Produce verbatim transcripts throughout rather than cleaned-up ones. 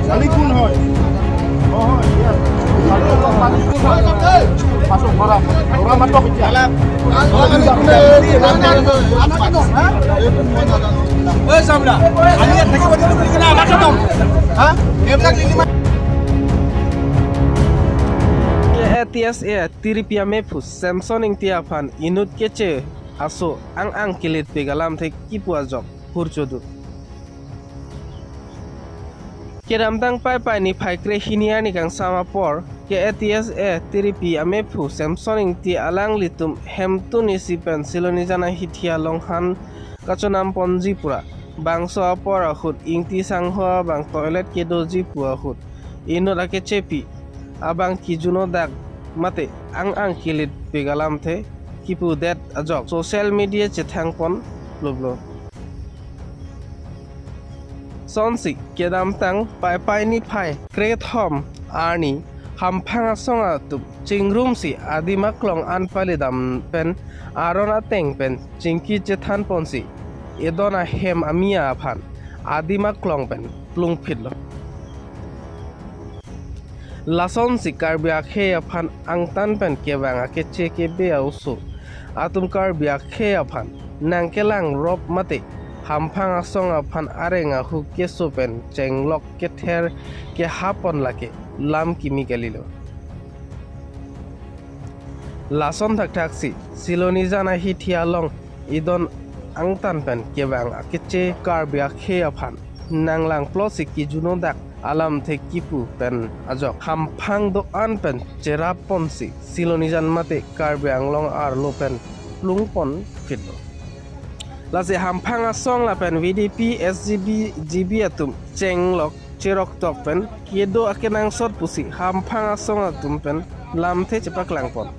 Kali kun hoy. Oh, hoy, yes. Kali kun hoy. Masuk orang. Orang masuk aja. Hah? Ini lagi. Ke A T S A tiripi amephu Samson Ingti aphan inut keche aso ang-ang kelitpik alamthe kipu ajok hurchodu. Kedamtang Paipai niphai krehini arni kangsam apor, ke A T S A tiripi amephu Samson Ingti alanglitum hemtun isi pen Silonijan ahithi along han kachonam ponji pura. Bangso apor ahut Ingti sangho abang toilet kedoji pu ahut inut akechepi abang kijuno dak mate ang-ang kelitpik alamthe kipudet ajok social media chethang pon loblo. Sonsi kedamtang Paipai niphai krethom arni hamphang asong atum chingrumsi adim aklong an palidam pen aron ateng pen chingki chethan ponsi idon ahem amia aphan adim aklong pen plungphitlo. Lasonsi Karbi akhei aphan angtan pen kevang akeche kebe a-oso atum Karbi akhei aphan nangkelang rop mate hamphang asong aphan areng ahu keso pen chenglok kether kehap pon lake lam kimi kalilo. Lason thakthaksi Silonijan ahithi along idon angtan pen kevang akeche Karbi akhei aphan nanglang plosi kijuno dak alamthe kipu pen ajok hamphang do-an pen cherap ponsi Silonijan mate Karbi Anglong arlo pen plung ponphitlo. Lasi hamphang asong lapen V D P, S G B, G B atum chenglok cherok tok pen kedo akenangsot pusi hamphang asong atum pen lamthe chepaklang pon.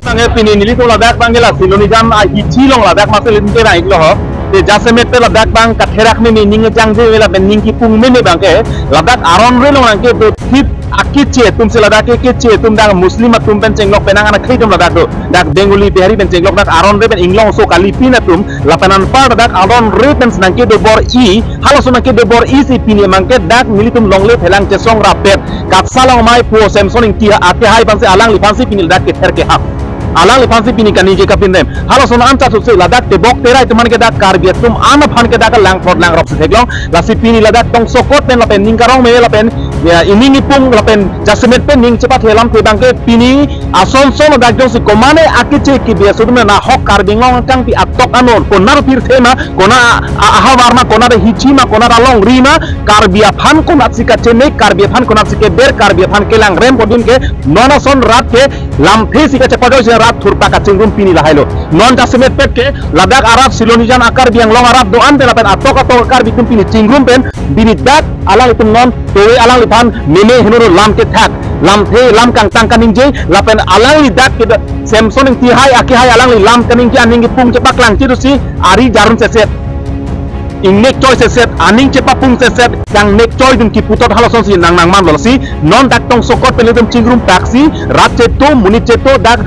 Bangke pini nelitum ladak bangke la Silonijan ahithi along ladak masi nelitum kevang-iklo ho. Te jasemet pen ladak bang katherak meme, ning jangje meme lapen ning kipung meme bangke ladak aron re along bangke do thip akeche atum si ladak ke keche atum dak Muslim atum pen chenglok penang anak akhei atum ladak do. Dak Bengali Bihari pen chenglok dak aron re pen inglong so kalipin atum lapen anpar dak aron re pen si nangkedo bor-i, halaso nangkedo bor-i si pini bangke dak nelitum longle phelang chesong rapet. Katsa long mai pu Samson Ingti akehai aphansi alangliphansi pini ladak kether kehap. Alangliphansi pini kaningje kapindem. Halason an chat sutse ladak tebok terai atum aphan ke dak Karbi atum an aphan ke dak langphrot langrop si theklong. Lasi pini ladak tongsokot pen lapen ning karong me lapen ya, ining ipung lapen jasemet pen ning chepathe alamthe bangke pini asonson ladak jongsi komane akeche kebe a-oso atum nahok Karbi Anglong akangpi atok ano konat pirthe ma, konat a-, a-, ahavar ma, konat ahithi ma, konat alongri ma, Karbi aphan konatsi kacheme, Karbi aphan konatsi keber, Karbi aphan kelang rem pon adim ke non ason rat ke lamthe si kachepajoi si rat thurpak kachingrum pini lahailo. Non jasemet pet ke ladak arat Silonijan a-Karbi Anglong arat do-an pen lapen atok atok a-Karbi atum pini chingrum pen pini dak alanglitum non towe alangliphan meme heno lam kethak, lamthe lam kangtang kaningje lapen alangli dak ke Samson Ingti hai akehai alangli lam kaningje aning kipung chepaklang chidusi ari jarun seset. Ingnek choi seset, aning chepapung seset, kangnek choi dun kiputot halosonsi nang nangmanlo si, non dak tongsokot pen nelitum chingrum taksi, rat cheto, monit cheto, dak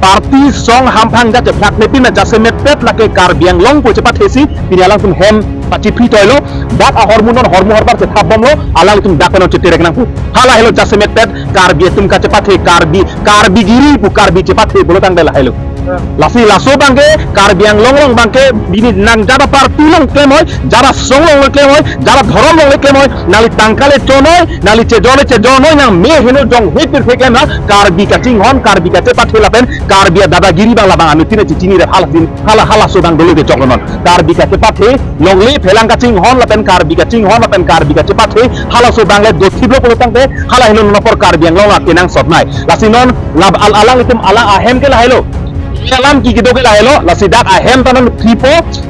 party song hamphang dak chephlak nepin na jasemet pet lake Karbi Anglong pu chepathesi, pini alangtum hem pachiphri toilo, dak ahormu non hormu horbar chethap bomlo, alanglitum dak pen non cheterek nangpo. Hala helo jasemet pet, Karbi atum kachepathe, Karbi, Karbi giri pu Karbi chepathe pulo tangte lahailo. Lasi laso bangke Karbi Anglong along bangke pini nang jada party along klem hoi, jada song along klem hoi, jada dhorom along klem hoi, nangli tangka le chon hoi, nangli chejon le chejon hoi, nang me heno jong hepir phe klem na Karbi kachinghon, Karbi kachepathe lapen Karbi adadagiri bang labang anuttin chichinirap halason, hala halaso bang dolo ke choklo non. Karbi kachepathe longle phelang kachinghon lapen Karbi kachinghon lapen Karbi kachepathe halaso bang le dothiplo pulo tangte hala helo non apor Karbi Anglong la kenangsot nai. Lasi non lab al alanglitum alang ahem ke lahailo. Alam ke kedo ke lahailo. Lasi dak ahem ta non thripo.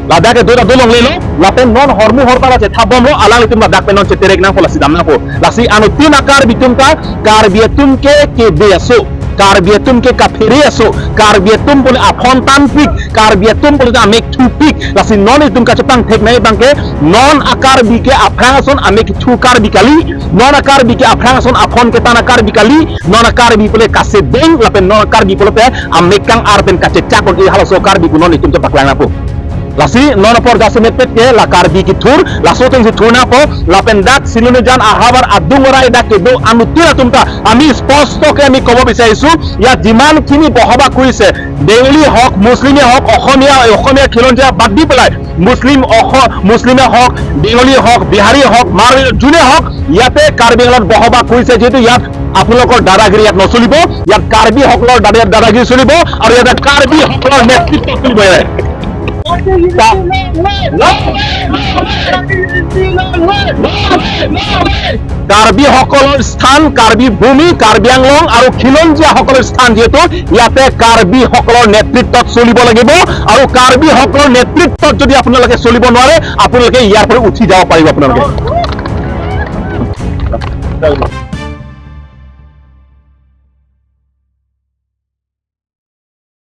Ladak kedo ta dolonglelo. Lapen non hormu horbar chethap bomlo. Alanglitum ladak pen non cheterek nangpo lasi dam nangpo. Lasi anuttin a-Karbi atum ta Karbi atum ke kebe a-oso. Karbi atum ke kaphere a-oso, Karbi atum pule aphon tanpik, Karbi atum pule amek thupik, lasi non itum kachepangthek nai bangke, non a-Karbi ke aphrang ason amek thu Karbi kali, non a-Karbi ke aphrang ason aphon ketan a-Karbi kali, non a-Karbi pule kasedeng, lapen non a-Karbi pule pe amek kang-ar pen kachechak un-e halaso Karbi pu non itum chepaklang nangpo. Lasi non apor jasemet pet ke la Karbi kethur, laso ateng si thur nangpo, lapen dak Silonijan ahavar adung arai dak kedo anutin atum ta, ami sposto ke ami kobo bisariso, ইয়াত যিমানখিনি বসবাস কৰিছে, বেংগলী হওক, মুছলিমে হওক, অসমীয়া, অসমীয়া খিলঞ্জীয়া বাদ দি পেলাই, মুছলিম, অস-, মুছলিমে হওক, বেংগলী হওক, বিহাৰী হওক, মাৰোৱাৰী যোনে হওক, ইয়াতে কাৰ্বি আংলঙত বসবাস কৰিছে, যিহেতু ইয়াত আপোনালোকৰ দাদাগিৰি ইয়াত নচলিব, ইয়াত কাৰ্বিসকলৰ দাদা-, দাদাগিৰি চলিব আৰু ইয়াতে কাৰ্বিসকলৰ নেতৃত্ব চলিব ইয়াতে। কা-, কাৰ্বিসকলৰ স্থান, কাৰ্বি ভূমি, কাৰ্বি আংলং আৰু খিলঞ্জীয়াসকলৰ স্থান, যিহেতু ইয়াতে কাৰ্বিসকলৰ নেতৃত্বত চলিব লাগিব আৰু কাৰ্বিসকলৰ নেতৃত্বত যদি আপোনালোকে চলিব নোৱাৰে, আপোনালোকে ইয়াৰ পৰা উঠি যাব পাৰিব আপোনালোকে।